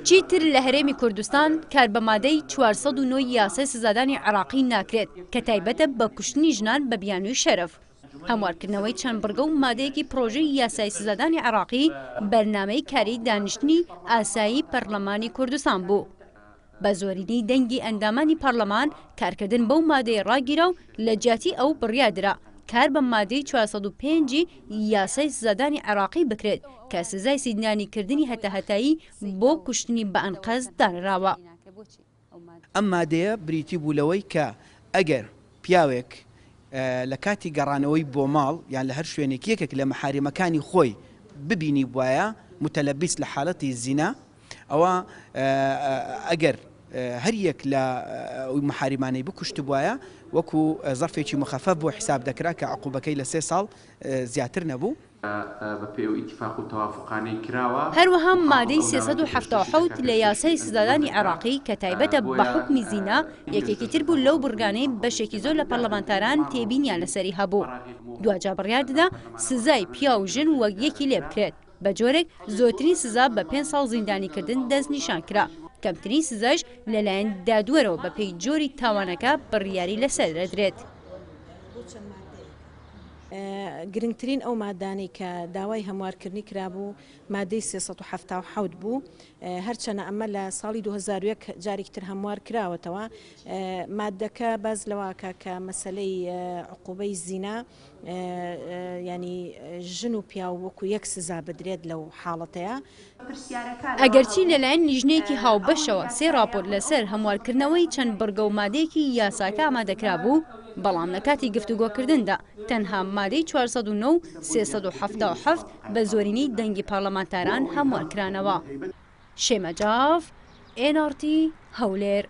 چیتر لە هەرێمی کوردستان کار بە مادەی 409 ی یاسای سزادانی عێراقی ناکرێت کە تایبەتە بە کوشتنی ژنان بە بیانووی شەرەف. هەموارکردنەوەی چەند بڕگە و مادەیەکی پڕۆژەی یاسای سزادانی عێراقی بەرنامەی کاری دانیشتنی ئاسایی پەرلەمانی کوردستان بوو. بە زۆرینەی دەنگی ئەندامانی پەڕلەمان کارکردن بەو مادەیە ڕاگیرا و لە جیاتی ئەو بڕیاردرا کار بە مادەی 405 ی یاسای سزادانی عێراقی بکرێت کە سزای زیندانیکردنی هەتاهەتایی بۆ کوشتنی بە ئەنقەست دانراوە. ئەم مادەیە بریتی بوو لەوەی کە ئەگەر پیاوێک لە کاتی گەڕانەوەی بۆ ماڵ یان لە هەر شوێنێک یەکێک لە مەحاریمەکانی خۆی ببینیبوایە متلبس لە حالەتی زینا ئەوا ئەگەر هەر یەک لە ئەو مەحاریمانەی بکوشتبوایە وەکو زەرفێکی مخەفەف بۆ حیساب دەکرا کە عقوبەکەی لە سێ ساڵ زیاتر نەبوو. بەپێی ئەو ئیتیفاق و تەوافوقانەی کراوە، هەروەها موحافزە مادەی ئەو 377 ناوەی کە پێشکەشی دەکا لە پێشکەشی یاسای ئەنجومەن سزادانی دەکا، عێراقی کە تایبەتە بە بۆیە حوکمی زینا ئینگلیز یەکێکی تر بوو لەو بڕگانەی بەشێکی زۆر لە پەرلەمانتاران تێبینیان لەسەری هەبوو دواجار بڕیاردرا سزای پیاو و ژن وەک یەکی لێبکرێت. بە جۆرێک زۆرترین سزا بە پێنج ساڵ زیندانیکردن دەستنیشانکرا، کەمترین سزایش لەلایەن دادوەرەوە بەپێی جۆری تاوانەکە بڕیاری لەسەر دەدرێت. گرنگترین ئەو مادانەی کە داوای هەموارکردنی کرابوو مادەی 377 بوو، هەرچەنە ئەمە لە ساڵی 2001 جارێکی تر هەموار کراوەتەوە. مادەکە باس لەوە ئەکا کە مەسەلەی عقوبەی زینا یانی ژن و پیاو وەکو یەک سزا بدرێت لەو حاڵەتەیا. ئەگەرچی لەلایەن لیژنەیەکی هاوبەشەوە سێ راپۆرت لەسەر هەموارکردنەوەی چەند بڕگە و مادەیەکی یاساکە ئامادەکرابوو، بەڵام لەکاتی گفتوگۆکردندا تەنها مادەی 409 و 377 بە زۆرینەی دەنگی پارلەمانتاران هەموارکرانەوە. شێمە جاف، ئێن ئاڕ تی، هەولێر.